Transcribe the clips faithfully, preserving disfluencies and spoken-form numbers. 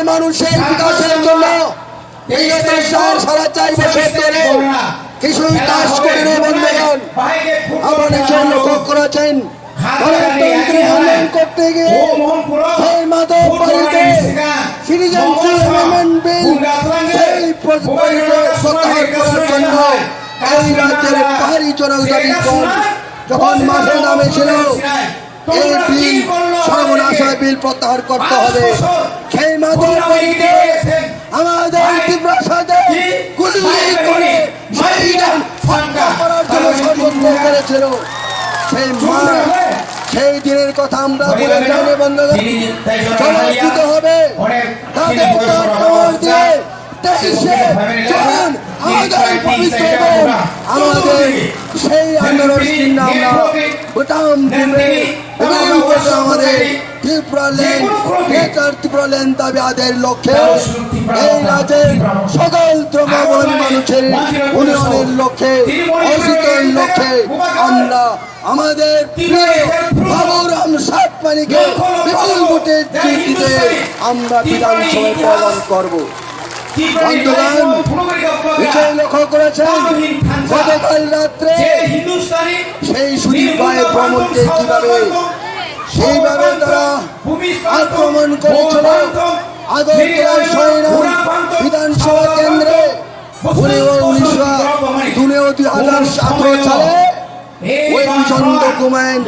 মানুষের বিকাশের জন্য বিগত চার, সাড়ে চার বছর ধরে কিছুই কাজ করেনি বন্ধুগণ। আপনারা নিশ্চয় লক্ষ্য করেছেন, গণতন্ত্র হনন করতে গিয়ে সেই মাদক বাড়িতে সিটিজেনশিপ অ্যামেন্ডমেন্ট বিল, সেই প্রতিবাদকে প্রত্যাহার করার জন্য এই রাজ্যের পাহাড়ি জনজাতিগণ যখন মাঠে নামেছিল, এই বিল, সর্বনাশা বিল প্রত্যাহার করতে হবে। সেই মাদক বাড়িতে আমাদের ত্রিপুরা সাথে গুলি করে সেই বিল হত্যা করার জন্য ষড়যন্ত্র করেছিল। সেই মা, সেই দিনের কথা আমরা ভুলে যাইনি বন্ধুগণ। জবাব দিতে হবে। তাদের উপর কামড় দিয়ে তেইশে জুন আমাদের পবিত্র দিন, আমাদের সেই আন্দোলনের চিহ্ন আমরা বোতাম টিপে উদয় করতে আমাদের ত্রিপুরা ল্যান্ড, গ্রেটার ত্রিপুরা ল্যান্ড দাবি আদায়ের লক্ষ্যে এই রাজ্যের সকল ধর্মাবলম্বী মানুষের উন্নয়নের লক্ষ্যে, অস্তিত্বের লক্ষ্যে আমরা আমাদের প্রিয় বাবুরাম সাতপানিকে বিপুল ভোটে জিত দিতে আমরা বিধানসভায় প্রদান করব। বন্ধুগণ, নিশ্চয়ই লক্ষ্য করেছেন, গতকাল রাত্রে সেই সুদীপ রায় ভ্রমণকে কিভাবে, সেইভাবে তারা আক্রমণ করেছিল আগরতলা ছয় নং বিধানসভা কেন্দ্রে। উনি উনিশশো, দুনিও দুই হাজার সতেরো সালে ওই ভীষণ ডকুমেন্ট,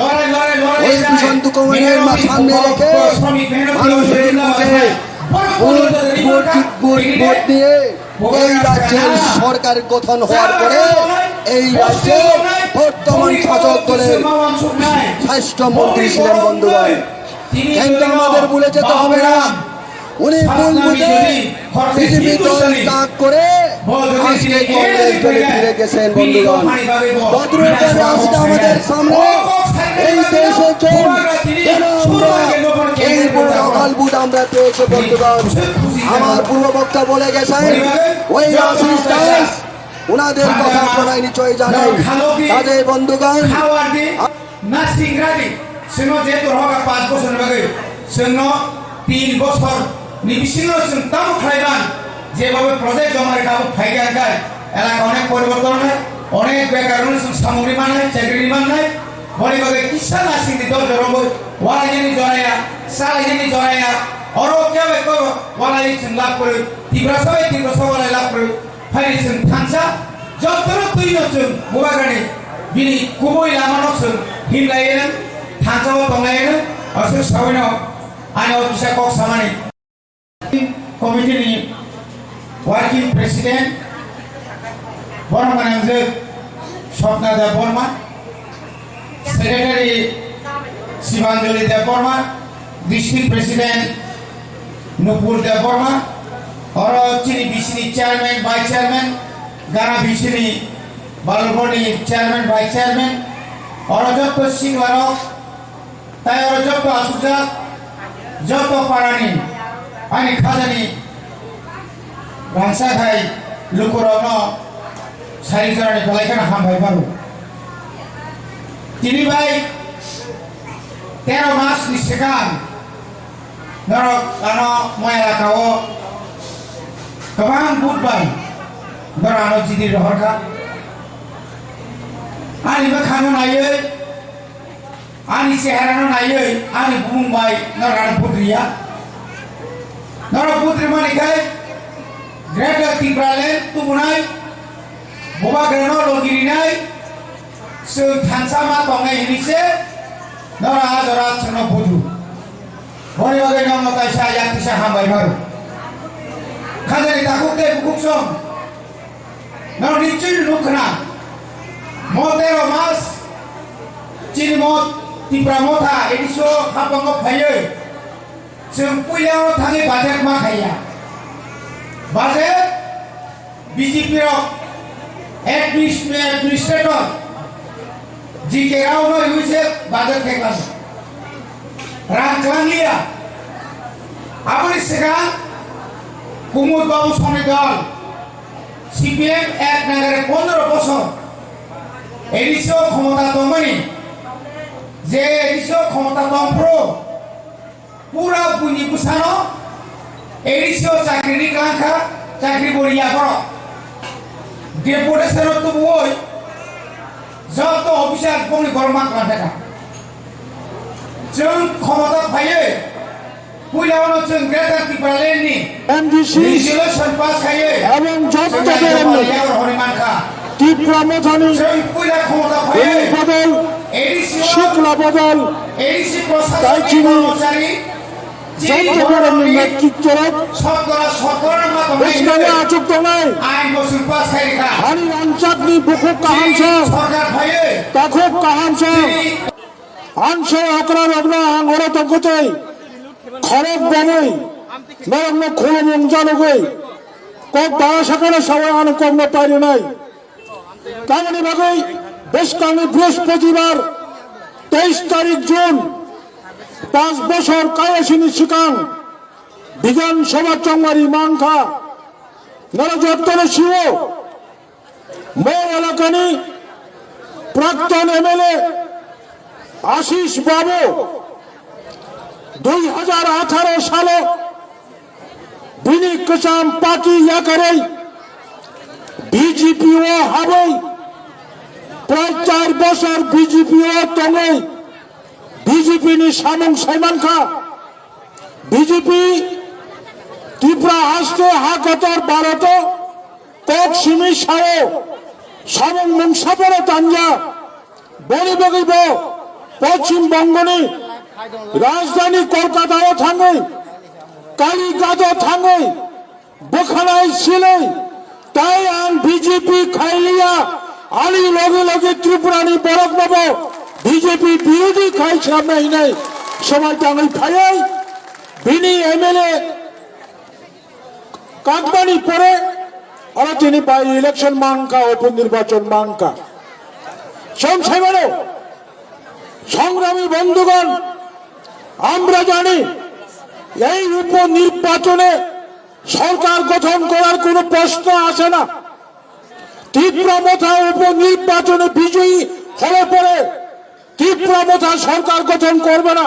ওই ভীষণ ডকুমেন্টের মা-, সামনে রেখে মানুষের মধ্যে ভোট, ভোট, ভোট, ভোট দিয়ে এই রাজ্যের সরকার গঠন হওয়ার পরে এই রাজ্যে বর্তমান শাসক দলের স্বাস্থ্য মন্ত্রী ছিলেন বন্ধুগণ। কিন্তু আমাদের ভুলে যেতে হবে না, উনি ভুল বুঝে বিজেপি দল ত্যাগ করে আজকে কংগ্রেস দলে ফিরে গেছেন বন্ধুগণ। বদরুল গাজী আজকে আমাদের সামনে এই দেশের জন্য কেন আমরা এই ভোট, অকাল ভোট আমরা পেয়েছি বন্ধুগণ। আমার পূর্ব বক্তা বলে গেছেন, ওই আশিস দাস ওনাদের কথা আপনারা নিশ্চয়ই জানেন। কাজে বন্ধুগণ, Nasing radi, chwngno je torhoka panch bochorni bagwi, chwngno tin bochorni bisingo chwng tamo khlaiman, jebhabe project joma rikha abo phaikha hwnkhe elaka onek poriborton wngnai, onek bekarno chwng samungri mannai, chakri mannai, boni bagwi kisa nasingni dol jorongwi, walainani joraya, chalainani joraya, oro kebo ekko walai chwng lab kwrwi, Tiprasa bai Tiprasa walai lab kwrwi, Phaidi chwng thansa, jotono twino chwng Bubagrani bini kubui lamano chwng himlaiwi nang, thansa o tonglainang, aswk sawino ani o kisa kok samani. Committee ni working president, borok manangjwk Swapna Debbarma, Secretary Sibanjali Debbarma, District President Nupur Debbarma, oro chini B C ni Chairman, Vice Chairman, Gana B C ni Balurpur ni Chairman, Vice Chairman, oro joto senior rok, tai oro joto asukjak, joto parani, ani khajani rangchak hai lukurokno sari jorani belai kheno hambai phano. Tini bai tero mas ni swkang norok ano mo elaka o kwbang but bai norok ano chidi rohor kha. Ani bwkhano naiwi, ani cheharano naiwi, ani bumung bai norok ano but riya. Norok but rimani khai Greater Tipraland tubunai, Bubagrano logi rinai, chwng thansa ma tongnai hinwi se norok a jora chwngno but rw. Boni bagwi nokno kaisa yak kisa hambai pharo. Khajani takhuk tei bukhuk song. Norok nichoi nuk khna. Mo tero mas chini mo Tipra Motha A D C o hapango phaiwi. Chwng puila o thangwi budget ma khaiya. Budget B J P rok adminis-, administrator G K Rao no riwi se budget khe khlamo. Rang klangliya. Aboni swkang Kumud Babu Soni dol C P M ek nagare pondro bosor A D C o khomota tongmani. Je A D C o khomota tongphuru pura buini bwsano A D C o chakri ni klang kha, chakri bo riya borok. Deputation o tubuwi joto officer bongni borok ma klang kha. Chwng khomota phaiwi puila ono chwng Greater Tipraland ni M D C resolution pass khaiwi ebong joto chwng dai dai rokno yago rohorwi man kha. Tipra Mothani chwng puila khomota phaiwi bodol, A D C o sikla bodol, A D C proshasoni tei chini kormochari Joto borokni netrito bwskangni achuk tongnai. Hani rangchakni bukhuk kaham se, takhuk kaham se. Ang se okra rokno ang oro tongkhe tei khorok bomwi norokno khulumung janogwi kok bara sakano sawi ano kokno pairinai. Tamoni bagwi bwskangni Brihospatibar teis tarik June, panch bosor kayasini swkang Bidhan Sabha chongmari mankha. Noro jotono siwo, mo elakani prakton M L A Ashish Babu dui hajar atharo salo bini kwcham party yakarwi B J P o habwi prai char bosor B J P o tongwi B J P ni samung saimankha. B J P Tripura haste ha kotor Bharoto kok simi sao samung mungsa phano tangya. Boni bagwi bo Poschim Bongoni rajdhani Kolkata o thangwi, Kalighat o thangwi, bwkhanai silwi, tai ang B J P khailiya, ani loge loge Tripura ni borok no bo B J P birodhi khai samna hinwi somai tangwi phaiwi bini M L A Kakmani pore oro tini by election mangka, upo nirbachon mangka. Chwng saimano, songrami bondhugon, আমরা জানি এই উপনির্বাচনে সরকার গঠন করার কোনো প্রশ্ন আসে না। তিপ্রা মথা উপনির্বাচনে বিজয়ী হলে পরে তিপ্রা মথা সরকার গঠন করবে না।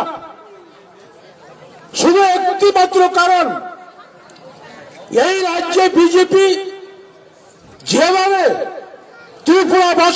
শুধু একটি মাত্র কারণ, এই রাজ্যে বিজেপি যেভাবে ত্রিপুরাবাসী